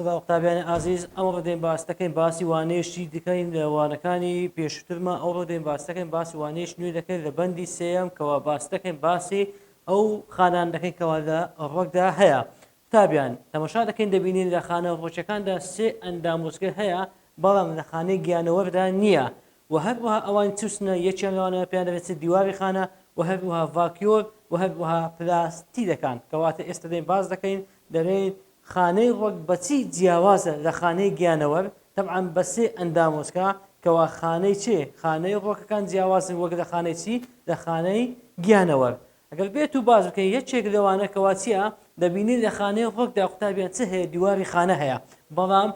سڵاو قوتابیانی ئازیز، ئەمڕۆ دێین باس دەکەین باسی وانەیەکی دەکەین لە وانەکانی پێشووترمان. ئەوڕۆ دێین باس دەکەین باسی وانەیەکی نوێ دەکەین لە بەندی سێیەم کەوا باس دەکەین باسی ئەو خانان دەکەین کەوا لە ڕۆکدا هەیە. قوتابیان تەمەشا دەکەین دەبینین لە خانە ڕۆکیەکاندا سێ ئەندامۆچکە هەیە بەڵام لە خانەی گیانەوەردا نییە و هەروەها ئەوان چوسنە یەکیان لەوانە پێیان دەبێت چ دیواری خانە و هەروەها ڤاکیۆل و هەروەها پلاستیدەکان. کەواتە ئێستا دێین باس دەکەین دەرێین خانەی ڕۆک بە چی جیاوازە لە خانەی گیانەوەر؟ تەبعەن بە سێ ئەندامۆچکە کەوا خانەی چێ؟ خانەی ڕۆکەکان جیاوازن وەک لە خانەی چی؟ لە خانەی گیانەوەر. ئەگەر بێت و باس بکەین یەکێک لەوانە کەوا چییە؟ دەبینین لە خانەی ڕۆکدا قوتابیان چ هەیە؟ دیواری خانە هەیە، بەڵام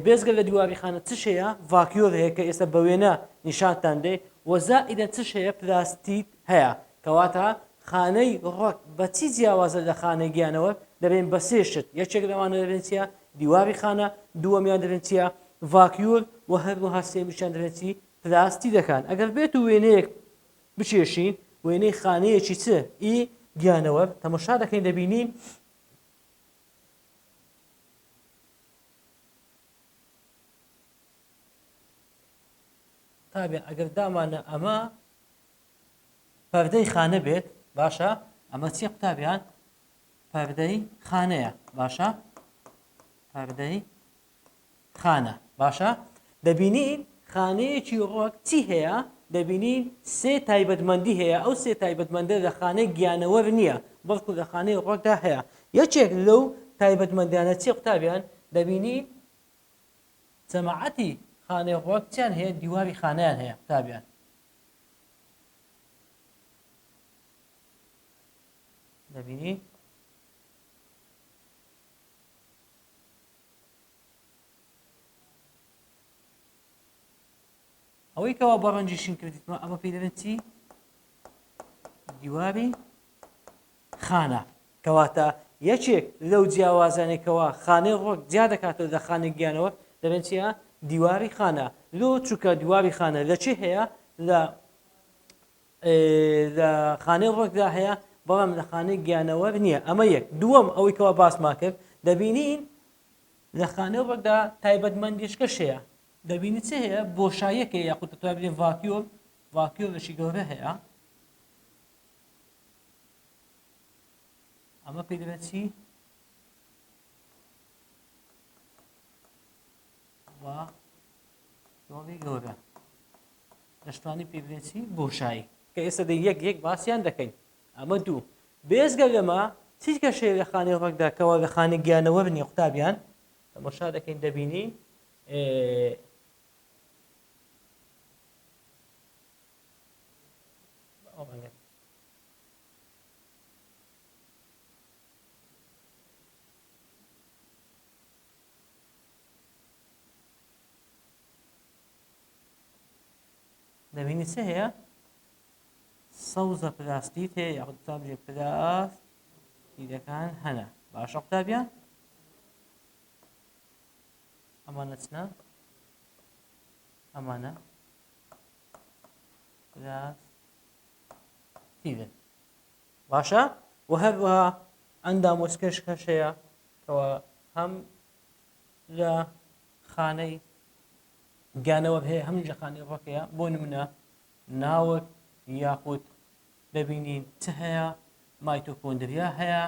بێجگە لە دیواری خانە چش هەیە؟ ڤاکیۆل هەیە کە ئێستا بە وێنە نیشانتان دەی و زائیدەن چش هەیە؟ پلاستید هەیە. کەواتە خانەی ڕەگ بە چی جیاوازە لە خانەی گیانەوەر؟ دەبێن بە سێ شت، یەکێک لەوانە دەبێن چییە؟ دیواری خانە، دووەمیان دەبێن چییە؟ ڤاکیۆل و هەروەها سێمیشیان دەبێن چی؟ پلاستیدەکان. ئەگەر بێت و وێنەیەک بکێشین، وێنەی خانەیەکی چ ی گیانەوەر، تەمەشا دەکەین دەبینین تابع ئەگەر دامانە ئەمە پەردەی خانە بێت، باشە ئەمە چیە قوتابیان؟ پەردەی خانەیە. باشە پەردەی خانە. باشە دەبینین خانەیەکی ڕۆک چی هەیە؟ دەبینین سێ تایبەتمەندی هەیە، ئەو سێ تایبەتمەندە لە خانەی گیانەوەر نییە بەڵکو لە خانەی ڕۆکدا هەیە. یەکێک لەو تایبەتمەندانە چیە قوتابیان؟ دەبینین جەماعەتی خانەی ڕۆک چیان هەیە؟ دیواری خانەیان هەیە قوتابیان. دەبینی ئەوەی کەوا بە ڕەنگی شین کردیتمە ئەمە پێی دەبێت چی؟ دیواری خانە. کەواتە یەکێک لەو جیاوازانەی کەوا خانەی ڕۆک جیا دەکاتەوە لە خانەی گیانەوەر دەبێن چیە؟ دیواری خانە. لۆ؟ چونکە دیواری خانە لە چێ هەیە؟ لە لە خانەی ڕۆکدا هەیە بەڵام لە خانەی گیانەوەر نییە. ئەمە یەک. دووەم ئەوەی کەوا باسمان کرد دەبینین لە خانەی ڕۆکدا تایبەتمەندیشکەش هەیە. دەبینی چ هەیە؟ بۆشاییەک هەیە یاخود دەتوانین بڵێین ڤاکیۆم، ڤاکیۆمێکی گەورە هەیە. ئەمە پێی دەبێت چی؟ ڤاکیۆمی گەورە. دەشتوانی پێی بڵێن چی؟ بۆشایی. کە ئێستا دە یەک یەک باسیان دەکەین. ئەمە دوو. بێزگە لەمە چی کەشەیە لە خانەی ڕەگدا کەوا لە خانەی گیانەوەر نییە قوتابیان؟ تەماشا دەکەین دەبینین دەبینی چ هەیە؟ سەوزە پلاستیت هەیە یاخود قوتابیێ پلاستیدەکان هەنە. باشە قوتابیان ئەمانە چنە؟ ئەمانە پلاستیدن. باشە و هەروەها ئەندامۆچکەش کەش هەیە کەوا هەم لە خانەی گیانەوەر هەیە هەم لە خانەی ڕۆکەیە. بۆ نمونە ناوک یاخود دەبینین چ هەیە؟ مایتۆکۆندریا هەیە.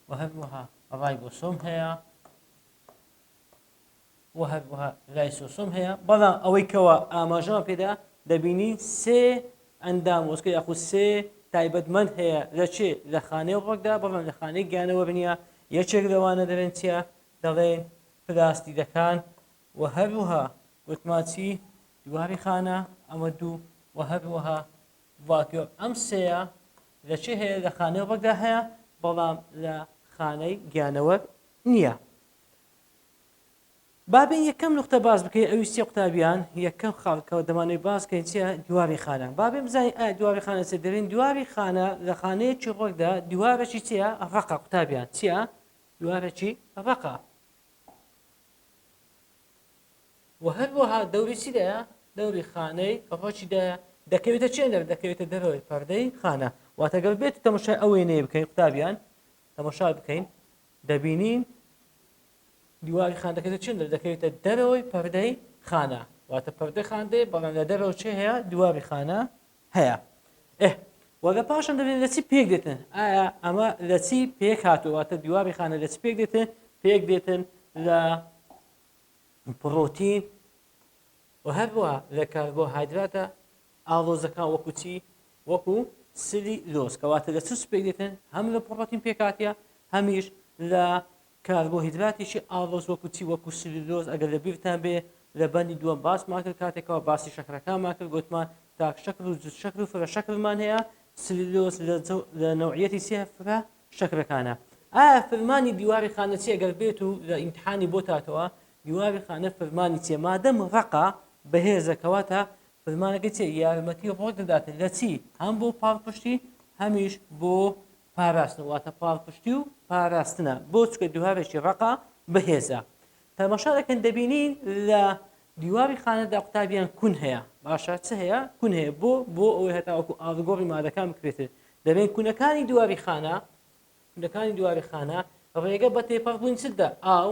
و هەروەها ڕایبۆسۆم هەیە و هەروەها لایسۆسۆم هەیە. بەڵام ئەوەی کەوا ئاماژەمان پێدا دەبینین سێ ئەندام وەسکە یاخود سێ تایبەتمەند هەیە لە چێ؟ لە خانەی ڕۆکدا بەڵام لە خانەی گیانەوەر نییە. یەکێک لەوانە دەبێن چییە؟ دەڵێن پلاستیدەکان و هەروەها وتمان چی؟ دیواری خانە. ئەمە دوو. و هەروەها ڤاکیۆم. ئەم سێیە لە چێ هەیە؟ لە خانەی ڕۆکدا هەیە بەڵام لە خانەی گیانەوەر نییە. با بێین یەکەم نوختە باس بکەین ئەویش چیە قوتابیان؟ یەکەم خاڵ کە دەمانەوێت باس بکەین چیە؟ دیواری خانە. با بێین بزانین ئایا دیواری خانە چیە؟ دەبێن دیواری خانە لە خانەیەکی ڕۆکدا دیوارێکی چیە؟ ڕەقە قوتابیان. چیە؟ دیوارێکی ڕەقە. و هەروەها دەوری چی دایە؟ دەوری خانەی ڕۆکی دایە. دەکەوێتە چێندەر دەکەوێتە دەرەوەی پەردەی خانە. واتە گەر بێت تەمەشای ئەو وێنەیە بکەین قوتابیان، تەمەشا بکەین دەبینین دیواری خانە دەکەوێتە چێندەر دەکەوێتە دەرەوەی پەردەی خانە. واتە پەردەی خانە دێ بەڵام لە دەرەوە چێ هەیە؟ دیواری خانە هەیە. ئێ وەگە پاشان دەبێت لە چی پێک دێتن؟ ئایا ئەمە لە چی پێک هاتووە؟ واتە دیواری خانە لە چی پێک دێتن؟ پێک دێتن لە پڕۆتین و هەروەها لە کاربۆهایدراتە ئاڵۆزەکان وەکو چی؟ وەکو سلیلۆز. کەواتە لە چ پێک دێتن؟ هەم لە پڕۆتین پێکهاتیە هەمیش لە کاربۆهیدراتێکی ئاڵۆز وەکو چی؟ وەکو سلیلۆز. ئەگەر لە بیرتان بێ لە بەندی دووەم باسمان کرد کاتێکەوە باسی شەکرەکانمان کرد گوتمان تاک شەکر و جوت شەکر و فرە شەکرمان هەیە. سلیلۆز لە نەوعیەتی چیە؟ فرە شەکرەکانە. ئایا فرمانی دیواری خانە چیە؟ گەر بێت و لە ئیمتحانی بۆت هاتەوە دیواری خانە فرمانی چیە؟ مادەم ڕەقە بەهێزە کەواتە فرمانەکەی چیە؟ یارمەتی ڕۆک دەداتن لە چی؟ هەم بۆ پاڵپشتی هەمیش بۆ پاراستن، واتە پاڵپشتی و پاراستنە بۆ چونکە دیوارێکی ڕەقە بەهێزە. تەماشا دەکەن دەبینین لە دیواری خانەدا قوتابیان کون هەیە. باشە چ هەیە؟ کون هەیە. بۆ؟ بۆ ئەوەی هەتاوەکو ئاڵوگۆڕی مادەکان بکرێتن. دەبێن کونەکانی دیواری خانە، کونەکانی دیواری خانە ڕێگە بە تێپەڕبوون چ دە؟ ئاو،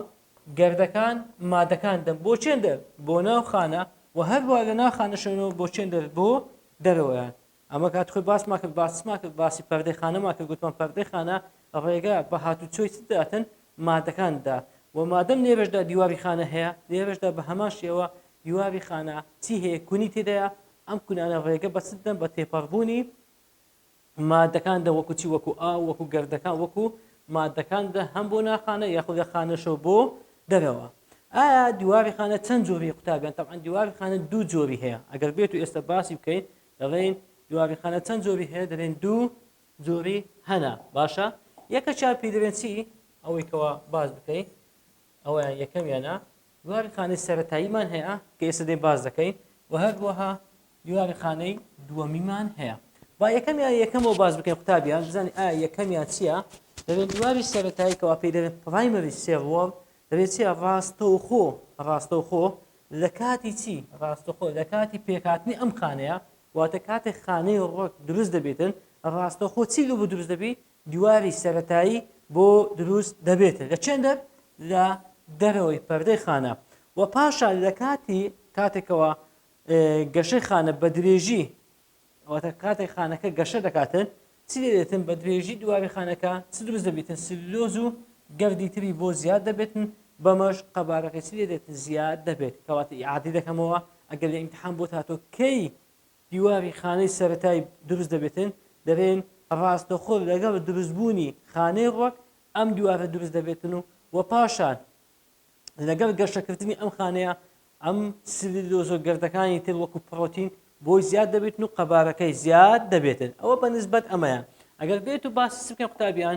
گەردەکان، مادەکان دەن. بۆ چێندەر؟ بۆ ناو خانە و هەروەها لە ناو خانەشەوە بۆ چێندەر؟ بۆ دەرەوەیان. ئەمە کات خۆی باسمان کرد، باس چمان کرد؟ باسی پەردەی خانەمان کرد، گوتمان پەردەی خانە ڕێگە بە هاتوچۆی چ دەداتن؟ مادەکان دا. و مادەم لێرەشدا دیواری خانە هەیە، لێرەشدا بە هەمان شێوە دیواری خانە چی هەیە؟ کونی تێدایە، ئەم کونانە ڕێگە بە چ دەدەن؟ بە تێپەڕبوونی مادەکان دە، وەکو چی؟ وەکو ئاو، وەکو گەردەکان، وەکو مادەکان دە، هەم بۆ ناخانە یاخود لە خانەشەوە بۆ دەرەوە. ئایا دیواری خانە چەند جۆری قوتابیان؟ تەبعەن دیواری خانە دوو جۆری هەیە. ئەگەر بێت و ئێستا باسی بکەین دەڵێین دیواری خانە چەند جۆری هەیە؟ دەڵێن دوو جۆری هەنە. باشە یەکەکیان پێی دەڵێن چی؟ ئەوەی کەوا باس بکەین ئەوەیان یەکەمیانە دیواری خانەی سەرەتاییمان هەیە کە ئێستا دێن باس دەکەین و هەروەها دیواری خانەی دووەمیمان هەیە. با یەکەمیان یەکەمەوە باس بکەین قوتابیان بزانین ئایا یەکەمیان چییە؟ دەبێت دیواری سەرەتایی کەوا پێی دەڵێن primary cell wall دەبێت چییە؟ ڕاستەوخۆ ڕاستەوخۆ لە کاتی چی؟ ڕاستەوخۆ لە کاتی پێکهاتنی ئەم خانەیە، واتە کاتێک خانەی ڕۆک دروست دەبێتن ڕاستەوخۆ چی لۆ بۆ دروست دەبی؟ دیواری سەرەتایی بۆ دروست دەبێتن لە چێندەر؟ لە دەرەوەی پەردەی خانە و پاشان لە کاتی کاتێکەوە گەشەی خانە بە درێژی واتە کاتێک خانەکە گەشە دەکاتن چی لێ دێتن بە درێژی دیواری خانەکە چ دروست دەبێتن سلولۆز و گەردی تری بۆ زیاد دەبێتن بەمەش قەبارەکەی چی لێ دێتن زیاد دەبێت کەواتە ئیعادی دەکەمەوە ئەگەر لە ئیمتحان بۆت هاتۆ کەی دیواری خانەی سەرەتای دروست دەبێتن دەبێن ڕاستەخۆ لەگەڵ دروستبوونی خانەی ڕۆک ئەم دیوارە دروست دەبێتن و و پاشان لەگەڵ گەشەکردنی ئەم خانەیە ئەم سلیلۆزۆ گەردەکانی تر وەکو پڕۆتین بۆی زیاد دەبێتن و قەبارەکەی زیاد دەبێتن ئەوە بە نسبەت ئەمەیە ئەگەر بێت و باسی سبکەین قوتابیان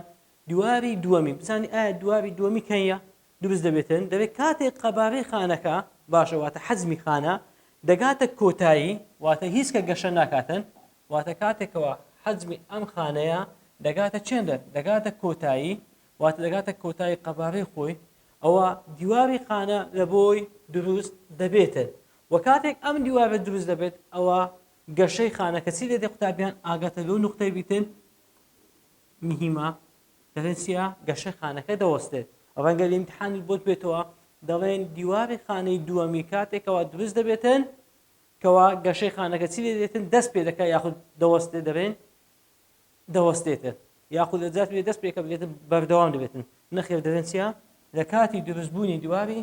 دیواری دووەمی بزانی ئایا دیواری دووەمی کەیە دروست دەبێتن دەبێت کاتێک قەبارەی خانەکە باشە واتە حەجمی خانە دەگاتە کۆتایی واتە هیچ کە گەشە ناکاتن واتە کاتێکەوە حەجمی ئەم خانەیە دەگاتە چێندە دەگاتە کۆتایی واتە دەگاتە کۆتایی قەبارەی خۆی ئەوە دیواری خانە لە بۆی دروست دەبێتن و کاتێک ئەم دیوارە دروست دەبێت ئەوە گەشەی خانەکە چی لێ دێ قوتابیان ئاگاتە لەو نوقتەی بیتن مهمە دەڵێن چییە گەشەی خانەکە دەوەستێت ڕەنگە لە ئیمتحانی بۆت بێتەوە دەڵێن دیواری خانەی دووەمی کاتێکەوە دروست دەبێتن کەوا گەشەی خانەکە چی لێ دێتن دەست پێ دەکات یاخود دەوەستێت دەبێن دەوەستێتن یاخود لە جات دەست پێکە بێتن بەردەوام دەبێتن نەخێر دەبێن چیە لە کاتی دروستبوونی دیواری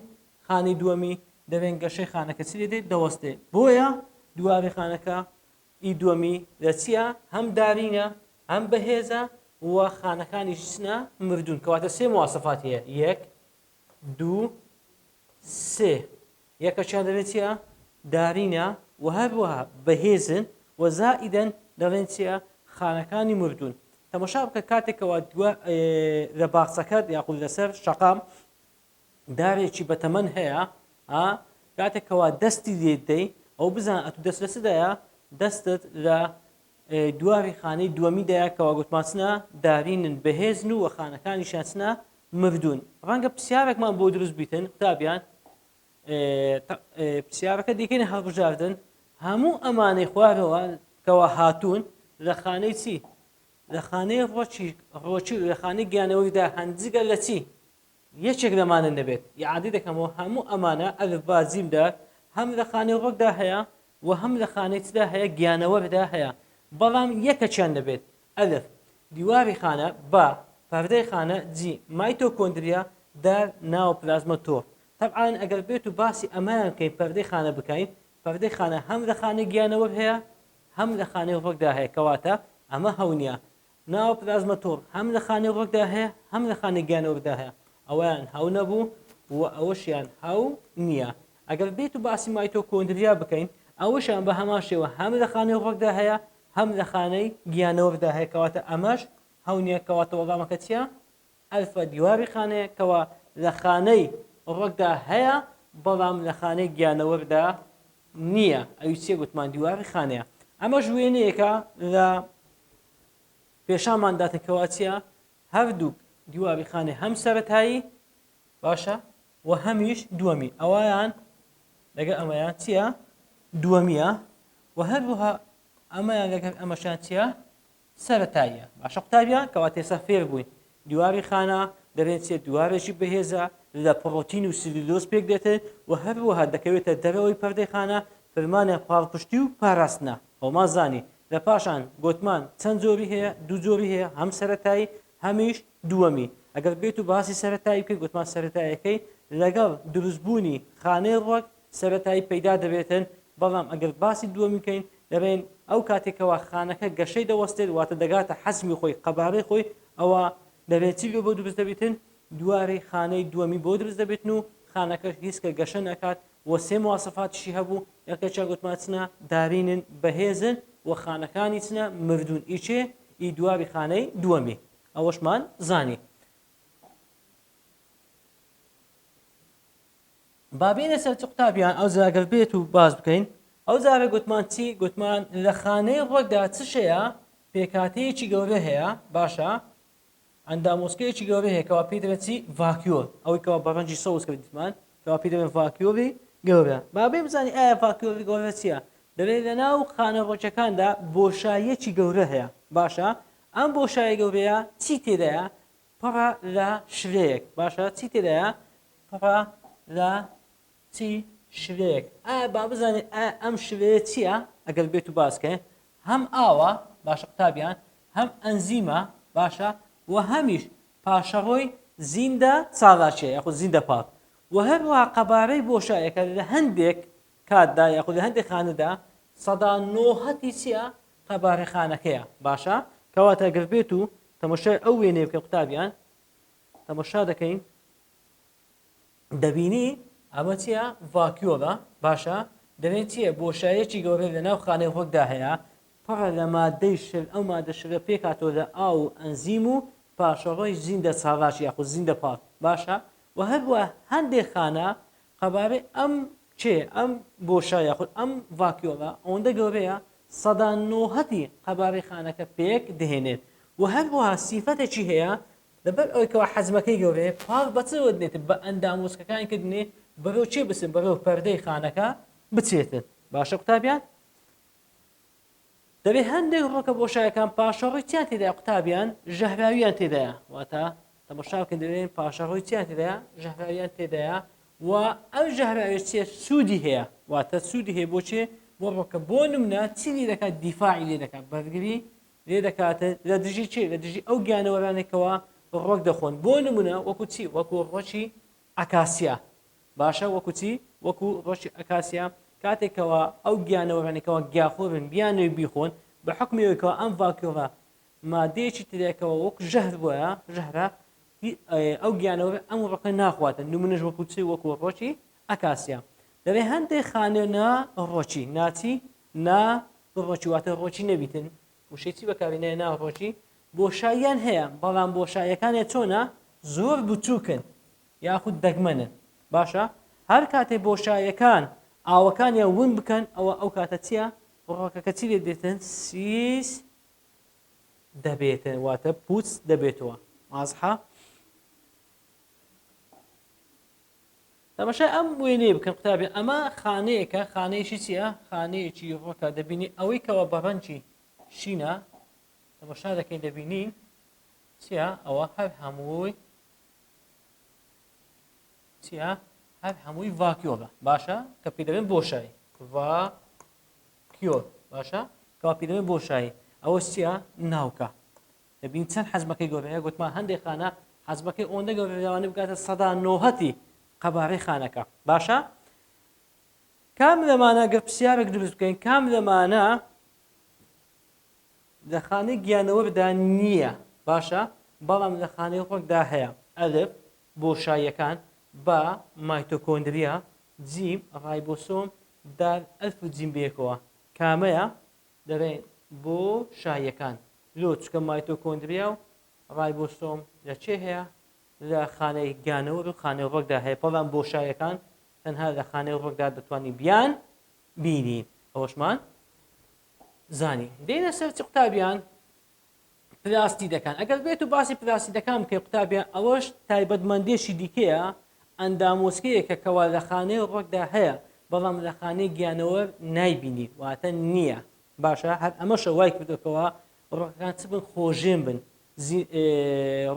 خانەی دووەمی دەبێن گەشەی خانەکە چی لێ دێت دەوەستێ بۆیە دیواری خانەکە ئی دووەمی لە چییە هەم دارینە هەم بەهێزە و خانەکانیش چنە مردوون کەواتە سێ مواسەفات هەیە یەک دوو سێ یەکەکیان دەبێت چیە؟ دارینە و هەروەها بەهێزن و زائیدەن دەڵێن چیە؟ خانەکانی مردوون. تەمەشا بکە کاتێک کەوا دوا لە باخچەکەت یاخود لەسەر شەقام دارێکی بەتەمەن هەیە ئا کاتێک کەوا دەستی لێ دەی ئەو بزان ئەتو دەست لە چدایە دەستت لە دواری خانەی دووەمیدایە کەوا گوتمان چنە دارینن بەهێزن و خانەکانیشیان چنە مردوون. ڕەنگە پرسیارێکمان بۆ دروست بیتن قوتابیان پرسیارەکە دیکەین هەڵبژاردن هەموو ئەمانەی خوارەوە کەوا هاتوون لە خانەی چی؟ لە خانەی ڕۆچی ڕۆچی و لە خانەی گیانەوەریدا هەن جگە لە چی؟ یەکێک لەمانە نەبێت ئیعادەی دەکەمەوە هەموو ئەمانە ئەلف با جیم دال هەم لە خانەی ڕۆکدا هەیە و هەم لە خانەی چدا هەیە گیانەوەردا هەیە بەڵام یەکەکیان نەبێت ئەلف دیواری خانە با پەردەی خانە جی مایتۆکۆندریا دال ناو پلازمە تۆڕ تەبعەن ئەگەر بێت و باسی ئەمەیان بکەین پەردەی خانە بکەین پەردەی خانە هەم لە خانەی گیانەوەر هەیە هەم لە خانەی ڕۆکدا هەیە کەواتە ئەمە هەونیە ناو پلازمە تۆڕ هەم لە خانەی ڕۆکدا هەیە هەم لە خانەی گیانەوەردا هەیە ئەوەیان هەو نەبوو و ئەوەشیان هەو نییە ئەگەر بێت و باسی مایتۆکۆندریا بکەین ئەوەشیان بە هەمان شێوە هەم لە خانەی ڕۆکدا هەیە هەم لە خانەی گیانەوەردا هەیە کەواتە ئەمەش هەو نییە کەواتە وەڵامەکە چییە؟ ئەلفا دیواری خانەیە کەوا لە خانەی ڕەگدا هەیە بەڵام لە خانەی گیانەوەردا نییە ئەوی چیە گوتمان دیواری خانەیە ئەمەش وێنەیەکە لە پێشانمان داتن کەوا چییە هەردووک دیواری خانەی هەم سەرەتایی باشە و هەمیش دووەمی ئەویان لەگەڵ ئەمەیان چییە دووەمیە و هەروەها ئەمەیان لەگەڵ ئەمەشان چییە سەرەتاییە. باشە قوتابیان کەواتە ئێستا فێر بووین دیواری خانە دەبێت چیە دیوارێکی بەهێزە لە پڕۆتین و سیلولۆز پێک دێتن و هەروەها دەکەوێتە دەرەوەی پەردەی خانە فرمانە پاڵپشتی و پاراستنە ئەومان زانی لە پاشان گۆتمان چەند جۆری هەیە دوو جۆری هەیە هەم سەرەتایی هەمیش دووەمی ئەگەر بێت و باسی سەرەتایی بکەین گوتمان سەرەتایەکەی لەگەڵ دروستبوونی خانەی ڕوەک سەرەتایی پەیدا دەبێتن، بەڵام ئەگەر باسی دووەمی بکەین دەڵێین ئەو کاتێک کەوا خانەکە گەشەی دەوەستێت واتە دەگاتە حەجمی خۆی قەبارەی خۆی ئەوە دەبێت چی بۆ دروست دەبێتن دوارەی خانەی دووەمی بۆ دروست دەبێتن و خانەکەش هیچ کە گەشە ناکات و سێ مواسەفاتیشی هەبوو یەکێکیان گوتمان چنە دارینن بەهێزن و خانەکانی چنە مردوون ئی چێ ئی دواری خانەی دووەمی ئەوەشمان زانی. با بێینە سەر چ قوتابیان ئەو جا گەر بێت و باس بکەین ئەو جارە گوتمان چی گوتمان لە خانەی ڕوەکدا چ شەیە پێکهاتەیەکی گەورە هەیە باشە ئەندامۆسکەیەکی گەورە هەیە کەوا پێی دەڵێن چی vacuole ئەوەی کەوا بە ڕەنگی سەوز کردمان کەوا پێی دەڵێن vacuole ی گەورە با بێ بزانین ئایا vacuole ی گەورە چییە دەڵێ لە ناو خانە ڕوەکەکاندا بۆشاییەکی گەورە هەیە باشە ئەم بۆشایی گەورەیە چی تێدایە پڕە لە شلەیەک باشە چی تێدایە پڕە لە چی شلەیەک ئایا با بزانین ئایا ئەم شلەیە چییە ئەگەر بێت و باسکەین هەم ئاوە باشە قوتابیان هەم ئەنزیمە باشە و هەمیش پاشەڕۆی زیندە چالاکیە یاخود زیندە پاک و هەروەها قەبارەی بۆشایەکە لە هەندێک کاتدا یاخود لە هەندێک خانەدا سەدا نۆهەتی چییە قەبارەی خانەکەیە باشە کەواتە گەر بێت و تەمەشای ئەو وێنەیە بکەین قوتابیان تەمەشا دەکەین دەبینی ئەمە چییە vacuole ە باشە دەبێت چییە بۆشایەکی گەورە لە ناو خانەی ڕۆکدا هەیە پڕە لە مادەی شل ئەو مادە شلە پێکهاتووە لە ئاو و ئەنزیم و پاشەڕۆی زیندە چالاک یاخود زیندە پاک باشە و هەروە هەندێک خانە قەبارەی ئەم چێ ئەم بۆشا یاخود ئەم vacuole ە ئەوەندە گەورەیە سەدا نۆهەتی قەبارەی خانەکە پێک دەهێنێت و هەروەها سیفەتێکی هەیە لەبەر ئەوەی کەوا حەجمەکەی گەورەیە پاڵ بە چ دەنێت بە ئەندامۆچکەکانی کە دنێ بەرەو چێ بچن بەرەو پەردەی خانەکە بچێتن باشە قوتابیان دەبێ هەندێک ڕۆکە بۆشایەکان پاشەڕۆی چیان تێدایە قوتابیان ژەهراویان تێدایە واتە تەمەشا بکەن دەبێن پاشەڕۆی چیان تێدایە ژەهراویان تێدایە و ئەم ژەهراویە چیە سوودی هەیە واتە سوودی هەیە بۆ چێ بۆ ڕۆکە بۆ نمونە چی لێ دەکات دیفاعی لێ دەکات بەرگری لێ دەکات لە دژی چێ لە دژی ئەو گیانەوەرانێکەوە ڕۆک دەخۆن بۆ نمونە وەکو چی وەکو ڕۆکی ئەکاسیا باشە وەکو چی وەکو ڕۆکی ئەکاسیا کاتێک کەوا ئەو گیانەوەرانەی کەوا گیاخۆرن بیانەوێ بیخۆن بە حوکمی ئەوەی کەوا ئەم vacuole ە مادەیەکی ترە کەوا وەکو ژەهر وایە ژەهرە ئەو گیانەوەرە ئەم ڕۆکە ناخواتن نمونەش وەکو چی وەکو ڕۆکی ئەکاسیا دەبێ هەندێک خانە نا ڕۆکی ناچی نا ڕۆکی واتە ڕۆکی نەبیتن وشەی چی بەکارینایە نا ڕۆکی بۆشاییان هەیە بەڵام بۆشاییەکانیان چۆنە زۆر بچووکن یاخود دەگمەنن باشە هەر کاتێ بۆشایەکان ئاوەکانیان ون بکەن ئەوە ئەو کاتە چییە ڕۆکەکە چی لێ دێتن سیس دەبێتن واتە پوچ دەبێتەوە وازحە. تەماشای ئەم وێنەیە بکەن قوتابی ئەمە خانەیەکە خانەیەکی چییە خانەیەکی ڕۆکە دەبینی ئەوەی کەەوە بە ڕەنگی شینە تەماشا دەکەین دەبینین چییە ئەوە هەر هەمووی چییە هەر هەمووی vacuole ە باشە کە پێ دەبێن بۆشایی vacuole باشە کەوا پێ دەبێن بۆشایی ئەوە چییە ناوکە دەبین چەند حەجمەکەی گەورەیە گوتمان هەندێک خانە حەجمەکەی ئەوەندە گەورە لەوانەیە بگاتە سەدا نۆهەتی قەبارەی خانەکە باشە کام لەمانە گەر پرسیارێک دروست بکەین کام لەمانە لە خانەی گیانەوەردا نییە باشە بەڵام لە خانەی ڕۆکدا هەیە ئەلف بۆشاییەکان بە مایتۆکۆندریا جیم ڕایبۆسۆم دال ئەلف و جیم بەیەکەوە کامەیە دەڵێن بۆ شاییەکان لۆ چونکە مایتۆکۆندریا و ڕایبۆسۆم لە چێ هەیە لە خانەی گیانەوەر و خانەی ڕۆکدا هەیە بەڵام بۆشاییەکان تەنها لە خانەی ڕۆکدا دەتوانین بیان بینین ئەوەشمان زانی دێنە سەر چ قوتابیان پلاستیدەکان ئەگەر بێت و باسی پلاستیدەکان بکەین قوتابیان ئەوەش تایبەتمەندێکی دیکەیە ئەندامۆچکەیەکە کەوا لە خانەی ڕۆکدا هەیە بەڵام لە خانەی گیانەوەر نایبینی واتە نییە باشە هەر ئەمەشە وای کردووە کەوا ڕۆکەکان چ بن خۆژێن بن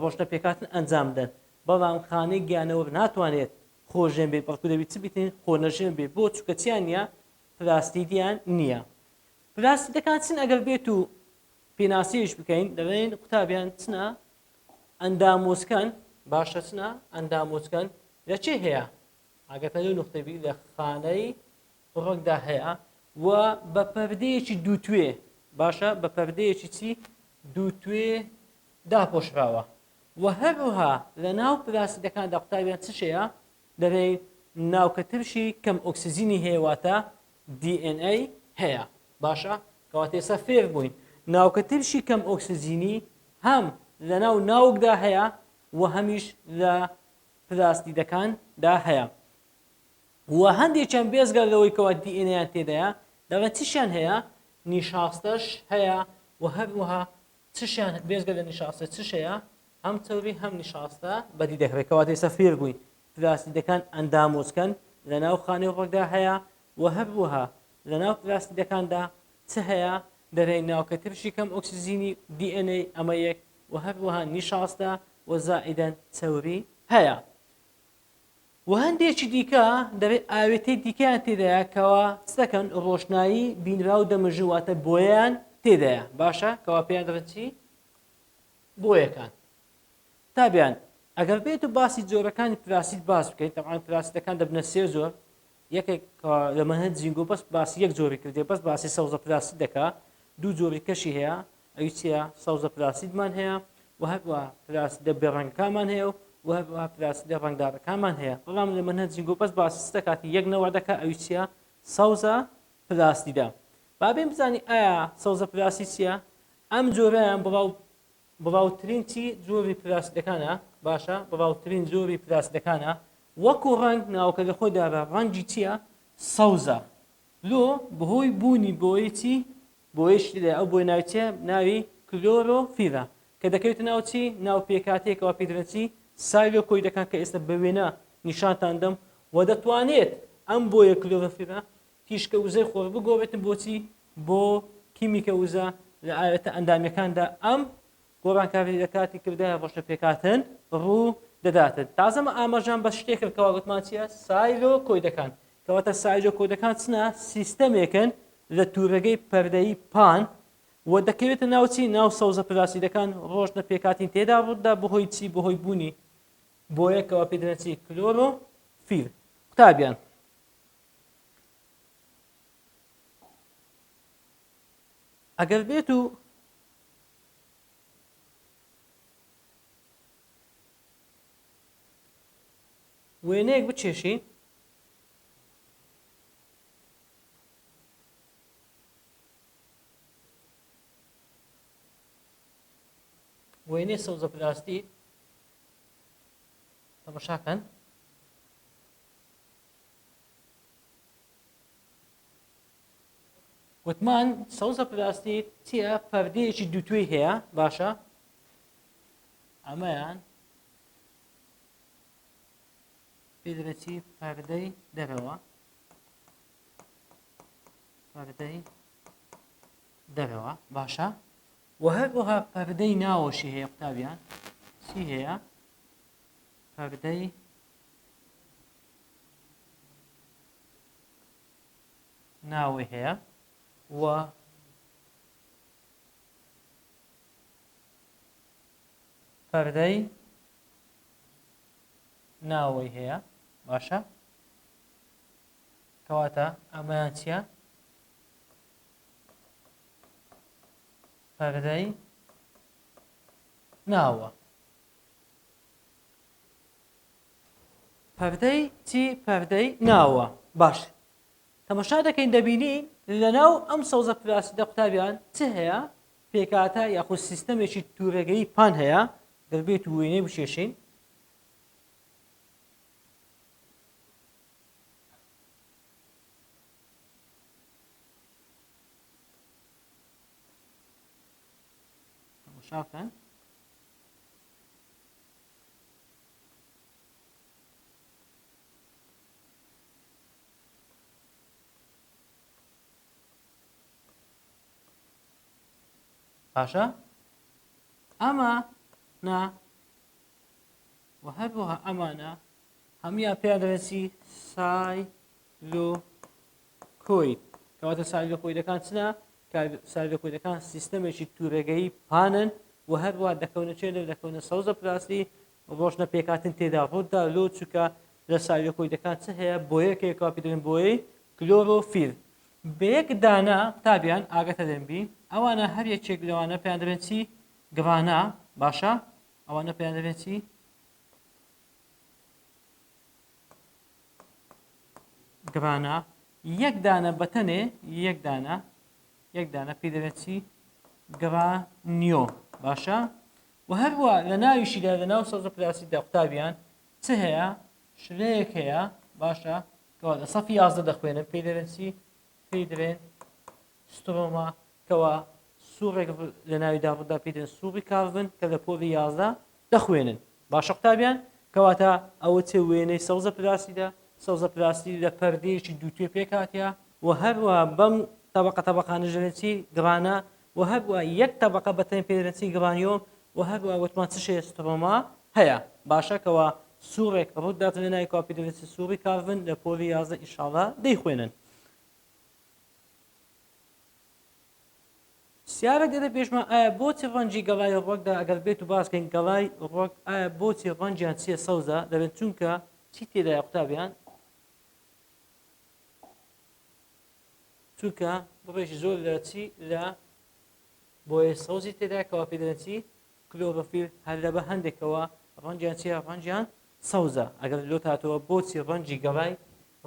ڕۆشنە پێکهاتن ئەنجام بدەن بەڵام خانەی گیانەوەر ناتوانێت خۆژێن بێت بەڵکو دەبێت چ بیتن خۆنەژێن بێت بۆ چونکە چیان نییە پلاستیدیان نییە پلاستیدەکان چن ئەگەر بێت و پێناسەیش بکەین دەڵێن قوتابیان چنە ئەندامۆچکەن باشە چنە ئەندامۆچکەن لە چێ هەیە ئاگاتان لەو نوختەی بی لە خانەی ڕۆکدا هەیە و بە پەردەیەکی دووتوێ باشە بە پەردەیەکی چی دووتوێ داپۆشراوە و هەروەها لە ناو پلاستیدەکاندا قوتابیان چ شەیە دەڵێن ناوکە ترشی کەم ئۆکسجینی هەیە واتە DNA هەیە باشە کەواتە ئێستا فێر بووین ناوکە ترشی کەم ئۆکسجینی هەم لەناو ناوکدا هەیە و هەمیش لە پلاستیدەکاندا هەیە و هەندێکیان بێزگە لەوەی کەوا DNA یان تێدایە دەڵێن چیشیان هەیە نیشاستەش هەیە و هەروەها چشیان بێزگە لە نیشاستە چش هەیە هەم چەوری هەم نیشاستە بەدی دەکرێت کەواتە ئێستا فێر بووین پلاستیدەکان ئەندامۆچکەن لەناو خانەی ڕۆکدا هەیە و هەروەها لەناو پلاستیدەکاندا چ هەیە دەرەی ناوکە ترشی کەم ئۆکسجینی DNA ئەمە یەک و هەروەها نیشاستە و زائیدەن چەوری هەیە و هەندێکی دیکە دەبێت ئاوێتەی دیکەیان تێدایە کەوا چ دەکەن ڕۆشنایی بینراو دەمژن واتە بۆیان تێدایە باشە کەوا پێیان دەڵێن چی بۆیەکان تابیان ئەگەر بێت و باسی جۆرەکانی پلاستید باس بکەین تەبعەن پلاستیدەکان دەبنە سێ جۆر یەکێک لە مەنهەج زینگۆ بەس باسی یەک جۆری کردێ بەس باسی سەوزە پلاستید دەکا دوو جۆری کەشی هەیە ئەوی چییە سەوزە پلاستیدمان هەیە و هەروە پلاستیدە بێڕەنگەکانمان هەیە و هەروەها پلاستیدە ڕەنگدارەکانمان هەیە بەڵام لە مەنهەج زینگۆ بەس باسی چ دەکات یەک نەوە دەکا ئەوی چییە سەوزە پلاستیدە با بێن بزانین ئایا سەوزە پلاستید چییە ئەم جۆرەیان بڵاو بڵاوترین چی جۆری پلاستیدەکانە باشە بڵاوترین جۆری پلاستیدەکانە وەکو ڕەنگ ناوەکە لە خۆیدا بە ڕەنگی چییە سەوزە لۆ بەهۆی بوونی بۆیە چی بۆیەش لێ ئەو بۆی ناوی چیە ناوی کلۆرۆفیلە کە دەکەوێتە ناو چی ناو پێکهاتەیەکەوە پێی دەڵێن چی سایلۆکۆیدەکان کە ئێستا بە وێنە نیشانتان دەم و دەتوانێت ئەم بۆیە کلۆرۆفیلە تیشکە وزەی خۆر بگۆڕێتن بۆچی بۆ کیمیکە وزە لە ئاوێتە ئەندامیەکاندا ئەم گۆڕانکاری لە کاتی کردای ڕۆشنە پێکهاتن ڕوو دەداتن تازەمە ئاماژان بە شتێک کرد کەوا گوتمان چییە سایلۆ کۆیدەکان کەواتە سایلۆ کۆدەکان چنە سیستەمێکن لە تورەگەی پەردەیی پان و دەکەوێتە ناو چی ناو سەوزە پلاسیدەکان ڕۆژنە پێکهاتین تێدا ڕووددا بەهۆی چی بەهۆی بوونی بۆیەکەوە پێ دەڵێن چی کلۆرۆفیل قوتابیان ئەگەر بێت و وێنەیەک بکێشین وێنەی سەوزە پلاستیک تەمەشاکەن وتمان سەوزە پلاستیک چییە پەردەیەکی دووتوێی هەیە باشە ئەمەیان. پێی دەڵێن چی؟ پەردەی دەرەوە، پەردەی دەرەوە. باشە، و هەروەها پەردەی ناوەشی هەیە قوتابیان. چی هەیە؟ پەردەی ناوەی هەیە و پەردەی ناوەی هەیە. باشە، کەواتە ئەمەیان چییە؟ پەردەی ناوە. پەردەی چی؟ پەردەی ناوە. باش تەمەشا دەکەین دەبینین لەناو ئەم سەوزە پلاستیدە قوتابیان چ هەیە؟ پێکهاتە یاخود سیستەمێکی تورەگەیی پان هەیە. گەر بێت و وێنەی بکێشین تەمەشا بکەن. باشە ئەمە نا و هەروەها ئەمانە هەمویان پێیان دەڵێن چی؟ سایلۆکۆید. کەواتە سایلۆکۆیدەکان چنە؟ سایلۆکۆیدەکان سیستەمێکی تورەگەیی پانن و هەروە دەکەونە چێ؟ دەکەونە سەوزە پلاستی ڕۆشنە پێکاتن تێدا ڕوودا لۆ، چونکە لە سایلۆکۆیدەکان چ هەیە؟ بۆیەکەیە کەوا پێ دەڵێن بۆیەی کلۆرۆفیل. بە یەک دانە قوتابیان ئاگەتە دەن بی ئەوانە هەر یەکێک لەوانە پێیان دەبێن چی؟ گڕانە. باشە ئەوانە پێیان دەبێن چی؟ گڕانە. یەک دانە بەتەنێ، یەک دانە، یەک دانە پێی دەبێت چی؟ گڕانیۆ. باشە و هەروە لە ناویشیدا لە ناو سەوزە پلاستیکدا قوتابیان چ هەیە؟ شلەیەک هەیە. باشە کەوا لە سەفی 11 دەخوێنن پێی دەبێن چی؟ پێی دەبێن سترۆما، کەوا سوڕێک لە ناویدا ڕوودا پێی دەبێن سوڕی کارڤن کە لە پۆلی 11 دەخوێنن. باشە قوتابیان، کەواتە ئەوە چ وێنەی سەوزە پلاستیدا؟ سەوزە پلاستی لە پەردەیەکی دووتوێ پێکهاتیە و هەروە بەم تەبقە تەبقانە دەبێن چی؟ گڕانە. و هەروە یەک تەبقە بەتەنێ پێ دەبێن چی؟ گڕانیۆم. و هەروە وتمان چ شێ؟ سترۆما هەیە. باشە کەوا سوڕێک ڕوودات لە ناوی کەوا پێ دەبێن چی؟ سوڕی کارڤن لە پۆلی 11 ئینشاڵڵا دەیخوێنن. پرسیارێک دێتە پێشمان ئایا بۆچی ڕەنگی گەڵای ڕوەکدا ئەگەر بێت و باس کەین گەڵای ڕوەک ئایا بۆچی ڕەنگیان چییە سەوزە دەبێت؟ چونکە چی تێدایە قوتابیان؟ چونکە بڕێکی زۆر لە چی؟ لە بۆیە سەوزی تێدا کەوا پێ دەڵێن چی؟ کلۆرۆفیل. هەر لە بە هەندێکەوە ڕەنگیان چییە؟ ڕەنگیان سەوزە. ئەگەر لۆت هاتەوە بۆچی ڕەنگی گەڵای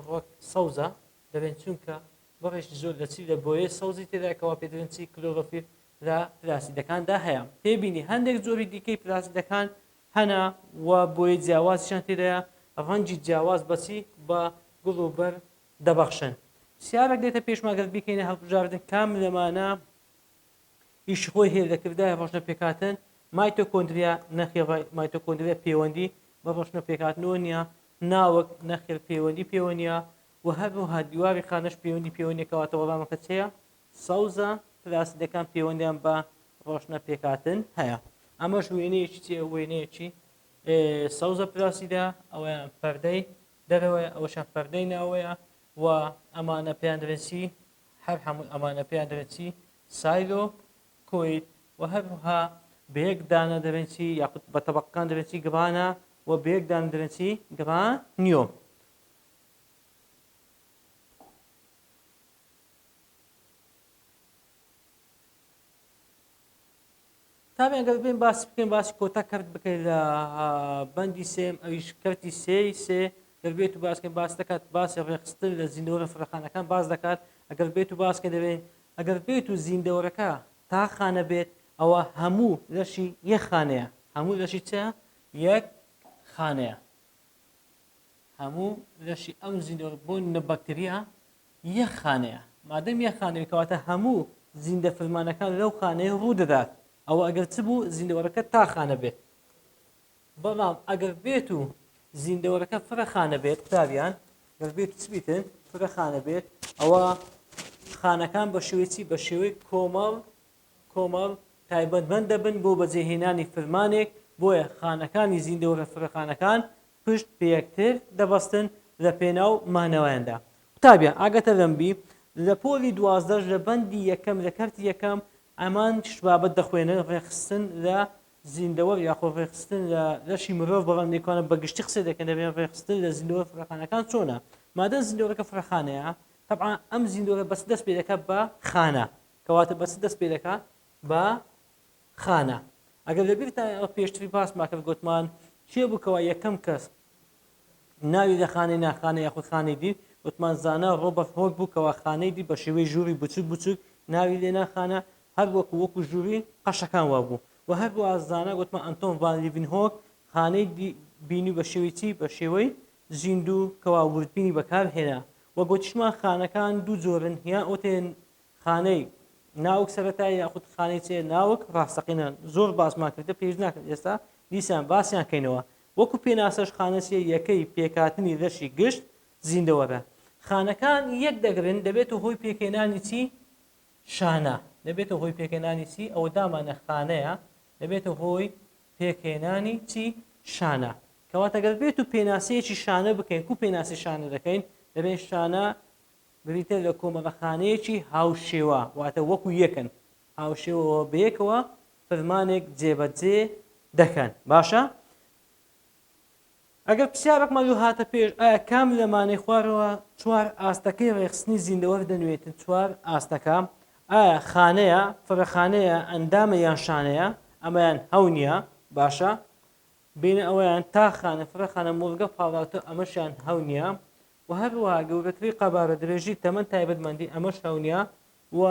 ڕوەک سەوزە دەبێن؟ چونکە بڕێکی زۆر لە چی؟ لە بۆیەی سەوزی تێدایە کەوا پێ دەڵێن چی؟ کلۆرۆفیل لە پلاستیدەکاندا هەیە. تێبینی، هەندێک جۆری دیکەی پلاستیدەکان هەنە و بۆیە جیاوازیشیان تێدایە، ڕەنگی جیاواز بە چی؟ بە گوڵ و بەر دەبەخشن. پرسیارێک دێتە پێشمان گەر بیکەینە هەڵبژاردن کام لەمانە ئیشی خۆی هەیە لە کرداری ڕۆشنە پێکهاتن؟ مایتۆکۆندریا، نەخێر مایتۆکۆندریا پەیوەندی بە ڕۆشنە پێکهاتنەوە نییە. ناوک، نەخێر پەیوەندی پێوە نییە. و هەروەها دیواری خانەش پەیوەندی پێوە نییە. کەواتە وەڵامەکە چییە؟ سەوزە پلاستیدەکان پەیوەندیان بە ڕۆشنە پێکهاتن هەیە. ئەمەش وێنەیەکی چییە؟ وێنەیەکی سەوزە پلاستیدە، ئەوەیان پەردەی دەرەوەیە، ئەوەشیان پەردەی ناوەیە و ئەمانە پێیان دەڵێن چی؟ هەر هەموو ئەمانە پێیان دەڵێن چی؟ سایلۆ کۆید. و هەروەها بە یەک دانە دەڵێن چی؟ یاخود بە تەبەقەکان دەڵێن چی؟ گڕانە. و بە یەک دانە دەڵێن چی؟ گڕانیۆم. تابیان گەر بێن باسی بکەین باسی کۆتا کەرت بکەین لە بەندی سێم ئەویش کەرتی سێی سێ گەر بێت و باسکەین باس دەکات باسی ڕێکخستن لە زیندەوەرە فرەخانەکان باس دەکات. ئەگەر بێت و باسکەین دەبێن ئەگەر بێت و زیندەوەرەکە تا خانە بێت ئەوە هەموو لەشی یەک خانەیە. هەموو لەشی چە؟ یەک خانەیە. هەموو لەشی ئەم زیندەوەر بۆ نە بەکتریا یەک خانەیە. مادەم یەک خانەیە کەواتە هەموو زیندە فرمانەکان لەو خانەیە ڕوو دەدات. ئەوە ئەگەر چ بوو زیندەوەرەکە تا خانە بێت. بەڵام ئەگەر بێت و زیندەوەرەکە فرە خانە بێت قوتابیان گەر بێت چ بیتن فرە خانە بێت ئەوە خانەکان بە شێوەی چی بە شێوەی کۆمەڵ کۆمەڵ تایبەتمەند دەبن بۆ بەجێهێنانی فرمانێک بۆیە خانەکانی زیندەوەرە فرەخانەکان پشت پێیەکتر دەبەستن لە پێناو مانەوەیاندا. قوتابیان ئاگاتە لەم بی لە پۆلی دوازدەش لە بەندی یەکەم لە کەرتی یەکەم ئەمان بابەت دەخوێنن ڕێکخستن لە زیندەوەر یاخۆ ڕێکخستن لە لەشی مرۆڤ بەڵام نێکوانە بە گشتی قسە دەکەن دەبێن ڕێکخستن لە زیندەوەر فرەخانەکان چۆنە مادەم زیندەوەرەکە فرەخانەیە تەبعا ئەم زیندەوەرە بەس دەست پێ دەکات بە خانە کەواتە بەس دەست پێ دەکات بە خانە. ئەگەر لەبیرتان ئەوە پێشتری باسمان کرد گوتمان کێ بوو کەوا یەکەم کەس ناوی لە خانەی ناخانە یاخود خانەی دیر وتمان زانا ڕۆبەرت هۆک بوو کەوا خانەی دی بە شێوەی ژووری بچوک بچوک ناوی لێنا خانە هەر وەکو وەکو ژووری قەشەکان وابوو و هەروەها زانا گوتمان ئەنتۆن ڤان لیڤنهۆک خانەی دی بینی بە شێوەی چی بە شێوەی زیندوو کەوا وردبینی بەکار هێنا و گوتیشمان خانەکان دوو جۆرن یان ئۆتێن خانەی ناوک سەرەتایی یاخود خانەی چێ ناوک ڕاستەقینە زۆر باسمان کردە پێویست ناکرد ئێستا دیسان باسیان کەینەوە وەکو پێناسەش خانە چیە یەکەی پێکهاتنی لەشی گشت زیندەوەرە خانەکان یەک دەگرن دەبێتە هۆی پێکهێنانی چی شانە دەبێتە هۆی پێکهێنانی چی ئەوە دامانە خانەیە دەبێتە هۆی پێکهێنانی چی شانە کەواتە گەر بێت و پێناسەیەکی شانە بکەین کو پێناسی شانە دەکەین دەبێت شانە بریتیە لە کۆمەڵە خانەیەکی هاوشێوە، واتە وەکو یەکن، هاوشێوە و بەیەکەوە فرمانێک جێبەجێ دەکەن. باشە ئەگەر پرسیارێکمان لۆ هاتە پێش، ئایا کام لەمانەی خوارەوە چوار ئاستەکەی ڕێکخستنی زیندەوەر دەنوێتن؟ چوار ئاستەکە ئایا خانەیە، فرەخانەیە، ئەندامە یان شانەیە؟ ئەمەیان هەو نییە. باشە بینە ئەوەیان تا خانە، فرەخانە، مۆڵگە، پاڵاوتە، ئەمەشیان هەو نییە. وە هەروەها گەورەتری قەبارە درێژی تەمەن تایبەتمەندی ئەمەش هەونیە و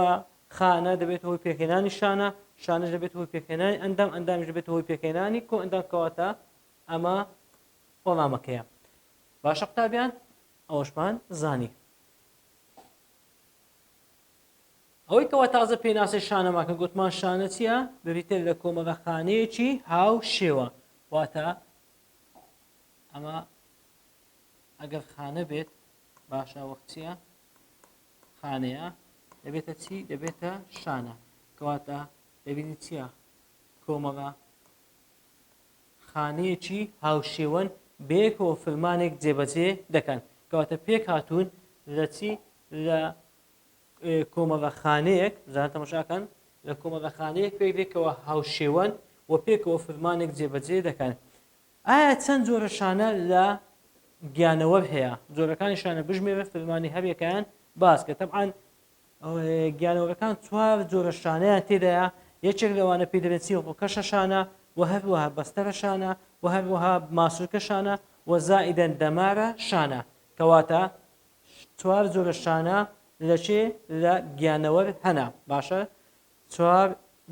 خانە دەبێتە هۆی پێکهێنانی شانە شانەش دەبێتە هۆی پێکهێنانی ئەندام ئەندامیش دەبێتە هۆی پێکهێنانی کۆئەندام کەواتە ئەمە وەڵامەکەیە باشە قوتابیان ئەوەشمان زانی ئەوەی کەوا تازە پێناسەی شانەمان کە گوتمان شانە چییە بریتە لە کۆمەڵە خانەیەکی هاوشێوە واتە ئەمە ئەگەر خانە بێت باشە وەک چییە خانەیە دەبێتە چی دەبێتە شانە کەواتە دەبینی چییە کۆمەڵە خانەیەکی هاوشێوەن بەیەکەوە فرمانێک جێبەجێ دەکەن کەواتە پێک هاتوون لە چی لە کۆمەڵە خانەیەک زان تەمەشاکەن لە کۆمەڵە خانەیەک پێک دێکەوە هاوشێوەن و پێکەوە فرمانێک جێبەجێ دەکەن ئایا چەند جۆرە شانە لە گیانەوەر هەیە؟ جۆرەکانی شانە بژمێرە فرمانی هەریەکەیان باس کە تەبعەن گیانەوەرەکان چوار جۆرە شانەیان تێدایە یەکێک لەوانە پێی دەڵێن چی ڕووکەشە شانە و هەروەها بەستەرە شانە و هەروەها ماسولکە شانە و زائیدەن دەمارە شانە کەواتە چوار جۆرە شانە لە چێ لە گیانەوەر هەنە باشە چوار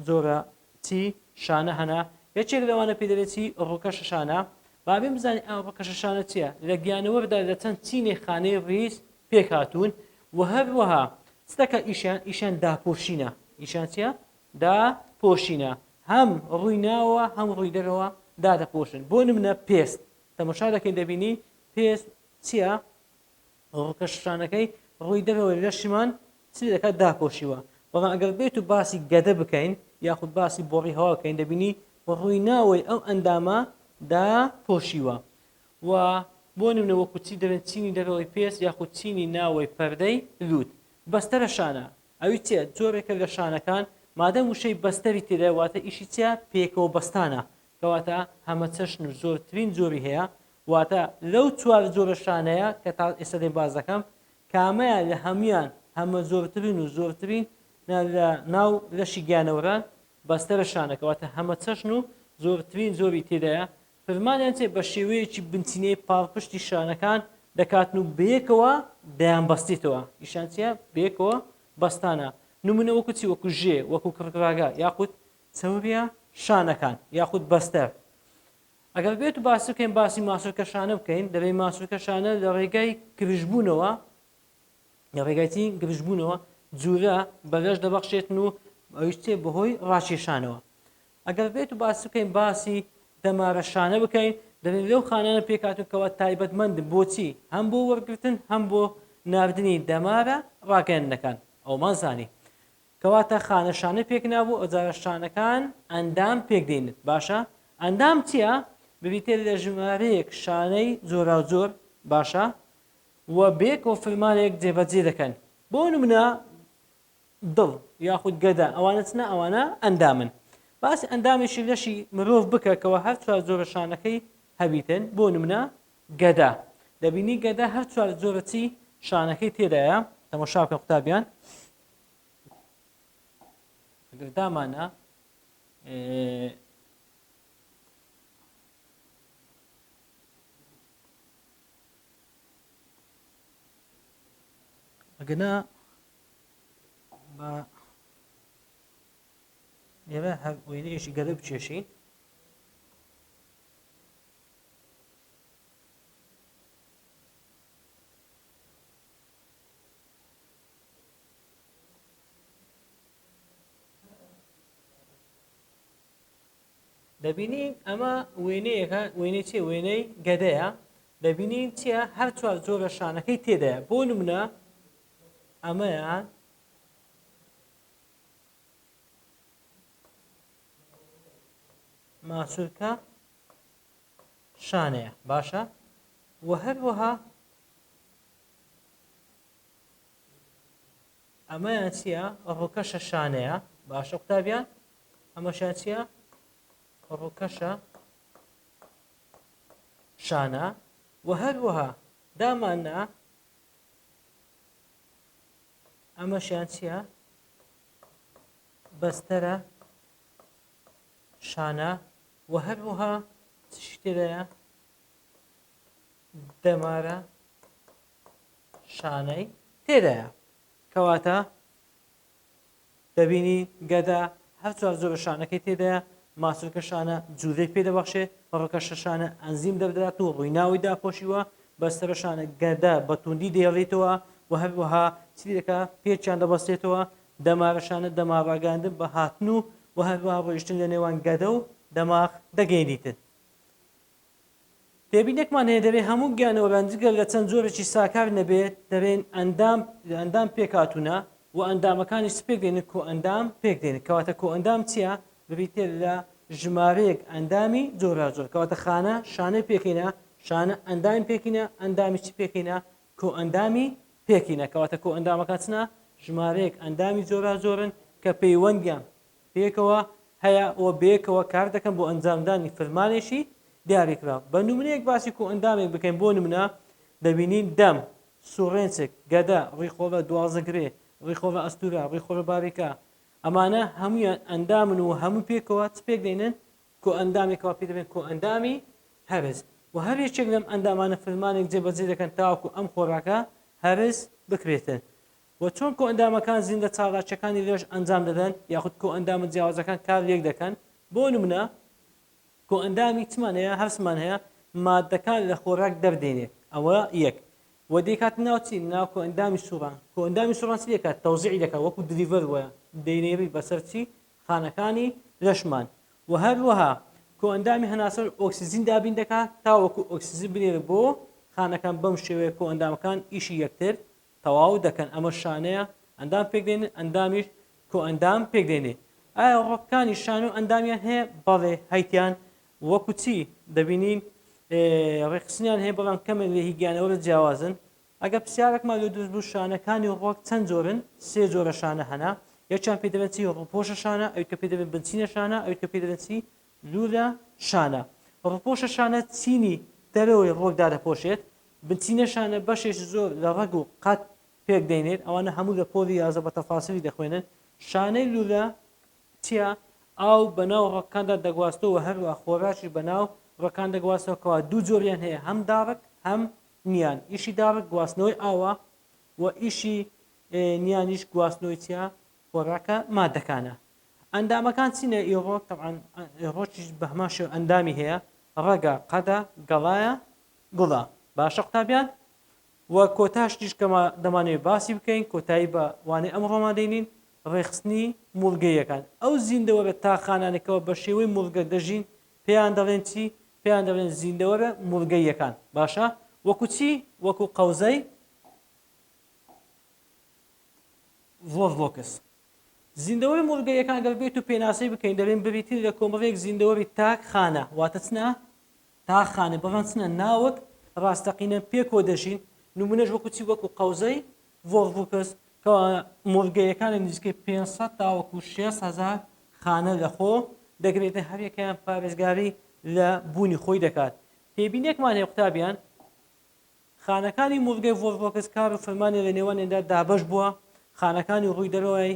جۆرە چی شانە هەنە یەکێک لەوانە پێی دەلێ چی ڕووکەشە شانە با بێن بزانین ئەم ڕووکەشە شانە چییە لە گیانەوەردا لە چەند چینێک خانەی ڕیز پێکهاتوون و هەروەها چ دەکات ئیشیان ئیشیان داپۆشینە ئیشیان چییە داپۆشینە هەم ڕووی ناوە هەم ڕووی دەرەوە دادەپۆشن بۆ نمونە پێست تەمەشا دەکەین دەبینی پێست چییە ڕووکەشانەکەی ڕووی دەرەوەی لەشمان چ دەکات داپۆشیوە بەڵام ئەگەر بێت و باسی گەدە بکەین یاخود باسی بۆڕی هەوا بکەین دەبینی ڕووی ناوەی ئەو ئەندامە داپۆشیوە و بۆ نمونە وەکو چی دەبێت چینی دەرەوەی پێست یاخود چینی ناوەی پەردەی لووت بەستەرە شانە ئەوی چیە جۆرێکە لە شانەکان مادەم وشەی بەستەری تێدایە واتە ئیشی چیە پێکەوە بەستانە کەواتە هەمەچەشن و زۆرترین جۆری هەیە واتە لەو چوار جۆرە شانەیە کە تا ئێستا دێم باس دەکەم کامەیان لە هەموویان هەمە زۆرترین و زۆرترین لە ناو لەشی گیانەوەران بەستەرە شانەکە واتە هەمەچەشن و زۆرترین جۆری تێدایە فرمانیان چێ بە شێوەیەکی بنچینەی پاڵپشتی شانەکان دەکاتن و بەیەکەوە دەیانبەستێتەوە ئیشان چیە بەیەکەوە بەستانە نمونە وەکو چی وەکو ژێ وەکو کڕکڕاگە یاخود چەوریە شانەکان یاخود بەستەر ئەگەر بێت و باسی بکەین باسی ماسولکە شانە بکەین دەبێت ماسولکە شانە لە ڕێگای گرژبوونەوە لە ڕێگای چی گرژبوونەوە جوورە بە لەش دەبەخشێتن و ئەویش چێ بەهۆی ڕاکێشانەوە ئەگەر بێت و باسی بکەین باسی دەمارە شانە بکەین دەبێت لەو خانانە پێکهاتوون کەوا تایبەتمەندن بۆچی هەم بۆ وەرگرتن هەم بۆ ناردنی دەمارە ڕاگەیاندنەکان ئەومان زانی کەواتە خانە شانە پێک نابوو ئەوجارە شانەکان ئەندام پێک دێنن باشە ئەندام چییە بریتە لە ژمارەیەک شانەی جۆراوجۆر باشە و بێکەوە فرمانێک جێبەجێ دەکەن بۆ نمونە دڵ یاخود گەدە ئەوانە چنە ئەوانە ئەندامن باسی ئەندامێکی لەشی مرۆڤ بکە کەەوە هەر چوار جۆرە شانەکەی هەبیتن بۆ نمونە گەدە دەبینی گەدە هەر چوار جۆرە چی شانەکەی تێدایە تەمەشا بکەن قوتابیان ئەگەر دامانە ئەگەنا بە لێرە هەر وێنەیەکی گەلە بکێشین دەبینین ئەمە وێنەیەکە وێنەی چێ وێنەی گەدەیە دەبینین چییە هەر چوار جۆرە شانەکەی تێدایە بۆ نمونە ئەمەیان ماسولکە شانەیە باشە و هەروەها ئەمەیان چییە ڕووکەشە شانەیە باشە قوتابیان ئەمەشیان چییە ڕووکەشە شانە و هەروەها داماننا ئەمەشیان چییە بەستەرە شانە و هەروەها چ شتێدایە دەمارە شانەی تێدایە کەواتە دەبینی گەدە هەر چوار جۆرە شانەکەی تێدایە، ماسولکە شانە جوولەی پێ دەبەخشێ، ڕکەشە شانە ئەنزیم دەردەدات و ڕووی ناوی داپۆشیوە، بەستەرە شانە گەدە بە توندی دەهێڵێتەوە و هەروەها چی دەکا پێچیان دەبەستێتەوە، دەمارە شانە دەمار ڕاگەیاندن بە هاتن و و هەروەها ڕۆیشتن لە نێوان گەدە و دەماغ دەگەیەنیتن. تێبینێکمان هەیە دەبێت هەموو گیانەوەران جگە لە چەند جۆرێکی ساکار نەبێت دەبێن ئەندام لە ئەندام پێکهاتوونە و ئەندامەکانیش چ پێک دێنن کۆئەندام پێک دێنن کەواتە کۆئەندام چییە بریتیە لە ژمارەیەک ئەندامی جۆراجۆر کەواتە خانە شانەی پێکینە شانە ئەندامی پێکینە ئەندامی چی پێکینە کۆئەندامی پێکینە کەواتە کۆئەندامەکان چنە ژمارەیەک ئەندامی جۆراجۆرن کە پەیوەندیان پێکەوە هەیە و بەیەکەوە کار دەکەن بۆ ئەنجامدانی فرمانێکی دیاریکراو. بە نمونەیەک باسی کۆئەندامێک بکەین بۆ نمونە دەبینین دەم، سوڕێنچک، گەدە، ڕیخۆڵە دوازدەگرێ، ڕیخۆڵە ئەستورە، ڕیخۆڵە باریکە، ئەمانە هەموویان ئەندامن و هەموو پێکەوە چ پێک دێنن؟ کۆئەندامێکەوە پێی دەڵێن کۆئەندامی هەرس و هەر یەکێک لەم ئەندامانە فرمانێک جێبەجێ دەکەن تاوەکو ئەم خۆراکە هەرس بکرێتن. وە چۆن کۆئەندامەکان زیندە چالاکیەکانی لەش ئەنجام دەدەن یاخود کۆئەندامە جیاوازەکان کار لێک دەکەن بۆ نمونە کۆئەندامی چمان هەیە هەرسمان هەیە مادەکان لە خۆراک دەردێنێ ئەوە یەک وە دەیکات ناو چی ناو کۆئەندامی سوڕان کۆئەندامی سوڕان چی دەکات تەوزیعی دەکات وەکو deliver وایە دەینێری بەسەر چی خانەکانی لەشمان و هەروەها کۆئەندامی هەناسە ئۆکسجین دابین دەکات تاوەکو ئۆکسجین بنێرێ بۆ خانەکان بەم شێوەیە کۆئەندامەکان ئیشی یەکتر تەواو دەکەن ئەمە شانەیە ئەندام پێک دێنن ئەندامیش کۆئەندام پێک دێنێ ئایا ڕۆکانی شانە و ئەندامیان هەیە بەڵێ هەیتیان وەکو چی دەبینین ڕێکخستنیان هەیە بەڵام کەمێک لە هی گیانەوەرە جیاوازن ئەگەر پرسیارێکمان لۆ دروست بوو شانەکانی ڕۆک چەند جۆرن سێ جۆرە شانە هەنا یەکیان پێ دەبێن چی ڕوپۆشە شانە ئەوی کە پێ دەبێن بنچینە شانە ئەوی کە پێ دەبێن چی لوولە شانە ڕوپۆشە شانە چینی دەرەوەی ڕۆک دادەپۆشێت بنچینە شانە بەشێکی زۆر لە ڕەگ و قەد پێک دێنێت، ئەوانە هەموو لە پۆلی 11 بە تەفاسیلی دەخوێنن، شانەی لوولە چییە؟ ئاو بە ناو ڕەگەکاندا دەگواستەوە و هەروەها خۆراکیش بە ناو ڕەگەکان دەگواستەوە کەوا دوو جۆریان هەیە هەم داڕک هەم نیان، ئیشی داڕک گواستنەوەی ئاوە و ئیشی نیانیش گواستنەوەی چییە؟ خۆراکە مادەکانە. ئەندامەکان چینە؟ ئی ڕۆک تەبعەن ڕۆکیش بە هەمان شێوە ئەندامی هەیە، ڕەگە، قەدە، گەڵایە، گوڵە باشە قوتابیان وە کۆتا شتیش کە دەمانەوێت باسی بکەین کۆتایی بە وانەی ئەمڕۆمان دێنین ڕێکخستنی مۆڵگەیەکان ئەو زیندەوەرە تاقانانەکەەوە بە شێوەی مۆڵگە دەژین پێیان دەڵێن چی؟ پێیان دەڵێن زیندەوەرە مورگەییەکان. باشە وەکو چی؟ وەکو قەوزەی ڤۆرڤۆکس. زیندەوەری مورگەییەکان گەر بێت و پێناسەی بکەین دەڵێن بریتین لە کۆمەڵێک زیندەوەری تاک خانە واتە چنە تاک خانە بەڵام چنە ناوک ڕاستەقینە پێکەوە دەژین نمونەش وەکو چی وەکو قەوزەی ڤۆرڤۆکس کەوا مورگەیەکان لە نزیکەی 500 تاوەکو 60000 خانە لەخۆ دەگرێتن هەریەکەیان پارێزگاری لە بوونی خۆی دەکات تێبینێکمان هەیە قوتابیان خانەکانی مورگەی ڤۆرڤۆکس کار و فرمانی لە نێوانیاندا دابەش بووە، خانەکانی ڕووی دەرەوەی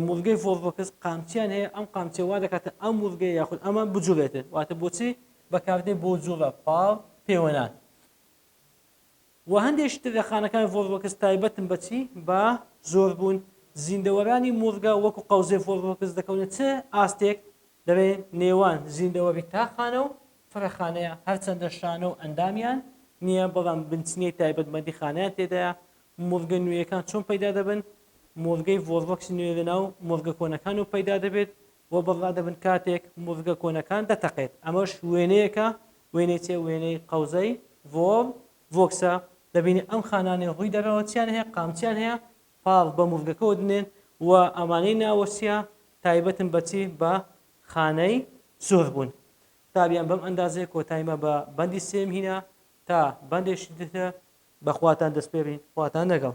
مورگەی ڤۆرڤۆکس قامچیان هەیە، ئەم قامچیە وا دەکات ئەم مورگەیە یاخود ئەمە بجوڵێتن، واتە بۆچی بەکاردێت بۆ جوڵە، پاڵ پێوەنان. وە هەندێکی تر لە خانەکانی ڤۆرڤۆکس تایبەتن بە چی؟ بە زۆربوون. زیندەوەرانی مورگە وەکو قەوزەی ڤۆرڤۆکس دەکەونە چ ئاستێک؟ دەبێت نێوان زیندەوەری تاکخانە و فرەخانەیە، هەرچەندە شانە و ئەندامیان نییە، بەڵام بنچینەی تایبەتمەندی خانەیان تێدایە. مۆرگە نوێیەکان چۆن پەیدا دەبن؟ مۆرگەی ڤۆرڤۆکسی نوێ لەناو مۆرگە کۆنەکانەوە پەیدا دەبێت و بەڕا دەبن کاتێک مۆرگە کۆنەکان دەتەقێت. ئەمەش وێنەیەکە، وێنەی چییە؟ وێنەی قەوزەی ڤۆرڤۆکسە. دەبینین ئەم خانانەی ڕووی دەرەوە چیان هەیە؟ قامچیان هەیە، پاڵ بە مورگەکەوە دنێن و ئەمانەی ناوە چیە تایبەتن بە چی بە خانەی زۆر بوون قوتابیان بەم ئەندازەیە کۆتاییمان بە بەندی سێم هینا تا بەندێکی تر بەخواتان دەسپێرین خواتان لەگەڵ.